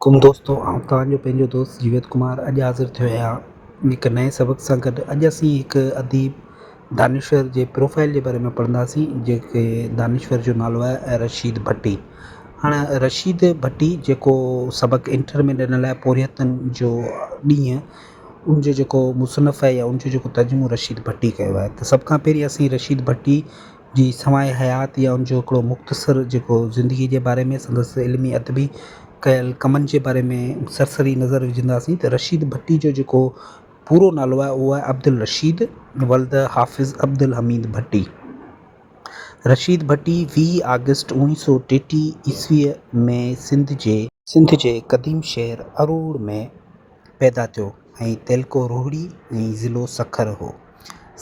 ڪم دوستو آئون توهان جو پنهنجو دوست جيوت ڪمار اڄ حاضر ٿيو آهيان هڪ نئين سبق سان گڏ اڄ اسين هڪ اديب دانشور جي پروفائل جي باري ۾ پڙهنداسين جيڪي دانشور جو نالو آهي رشيد ڀٽي هاڻ رشيد ڀٽي جيڪو سبق انٽر ۾ ڏنل آهي پورهيتن جو ڏينهن ان جو جيڪو مصنف آهي يا ان جو جيڪو ترجمو رشيد ڀٽي ڪيو آهي ته سڀ کان پهرين اسين رشيد ڀٽي جي سوانح حيات يا ان جو هڪڙو مختصر جيڪو زندگي جي باري ۾ سندس علمي ادبي ڪيل ڪمن جي باري ۾ سرسري نظر وجهنداسين ته رشيد ڀٽي جو جيڪو پورو نالو آهي اهو آهي عبدالرشيد ولد حافظ عبدالحميد ڀٽي. رشيد ڀٽي 20 آگسٽ 1933 عيسويء ۾ سنڌ جي سنڌ جي قديم شهر اروڙ ۾ پيدا ٿيو ۽ تعلقو روهڙي ۽ ضلعو سکر هو.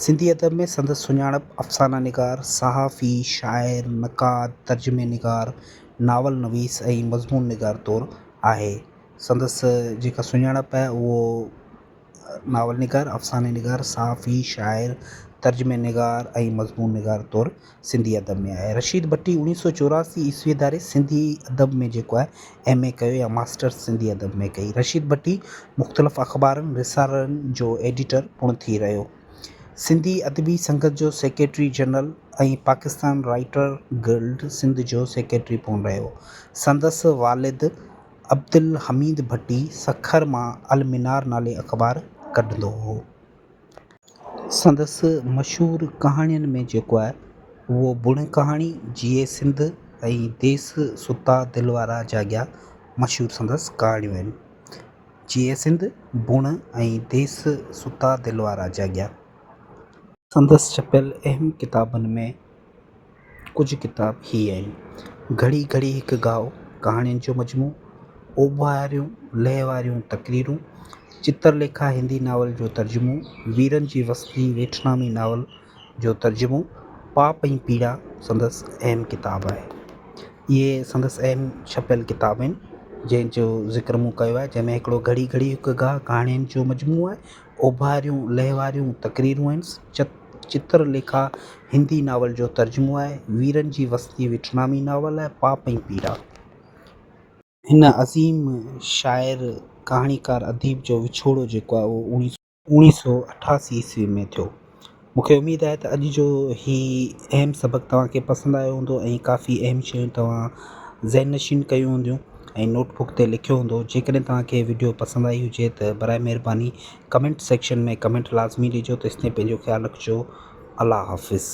سنڌي ادب ۾ سندس سڃاڻپ افسانه نگار، صحافي، شاعر، نقاد، ترجمي نگار، ناول نويس ۽ مضمون نگار طور آهي. سندس جيڪا سڃاڻپ آهي اهو ناول نگار، افسانه نگار، صحافي، شاعر، ترجمي نگار ۽ مضمون نگار طور سنڌي ادب ۾ آهي. رشيد ڀٽي اوڻيهه سو چوراسي عيسوي ڌاري سنڌي ادب ۾ جيڪو آهي ايم اي ڪيو يا ماسٽرس سنڌي ادب ۾ ڪئي. رشيد ڀٽي مختلف اخبارن، رسالن جو ايڊيٽر پڻ ٿي رهيو. سنڌي ادبي سنگت جو secretary general ۽ Pakistan writer guild Sindh جو سيڪريٽري پڻ رهيو. سندس والد عبدالحميد ڀٽي سکر مان المينار نالي اخبار ڪڍندو هو. سندس مشهور ڪهاڻين ۾ جيڪو آهي اهو بڻ ڪهاڻي، جيئي سنڌ ۽ ديس ستا دل وارا جاڳيا مشهور سندس ڪهاڻيون آهن. جيئي سنڌ، بڻ ۽ ديس ستا دل وارا جاڳيا. سندس ڇپيل اهم ڪتابن ۾ ڪجهه ڪتاب هي آهن، گهڙي گهڙي هڪ گاء، ڪهاڻين جو مجموعو، اوڀاريون لئه واريون تقريرون، چتر ليکا هندي ناول جو ترجمو، ويرن جي وستي ويٽنامي ناول جو ترجمو، پاپ ۽ پيڙا سندس اهم ڪتاب آهي. اهي سندس اهم ڇپيل ڪتاب آهن، جنهن جو ذڪر مون ڪيو آهي، جنهن ۾ هڪڙو گهڙي گهڙي هڪ گاء ڪهاڻين جو مجموعو آهي، اوڀاريون لئه واريون تقريرون آهن، چتر ليکا هندي ناول جو ترجمو آهي، ويرن جي وستي ويٽنامي ناول آهي، پاپ ۽ پيڙا. هن عظيم شاعر، ڪهاڻيڪار، اديب جو وڇوڙو جيڪو آهي اهو 1988 عيسوي ۾ ٿيو. مون کي اميد آهي ته اڄ جو هي اهم سبق توهان کي پسند آيو هوندو ۽ ڪافي اهم شيون توهان ذهن نشين ڪيون هونديون ۽ نوٽ بڪ تي لکيو هوندو. جيڪڏهن توهان کي وڊيو پسند آئي هجي ته برائي مهرباني ڪمينٽ سيڪشن ۾ ڪمينٽ لازمي ڏجو. تيستائين پنهنجو خيال رکجو. الله حافظ.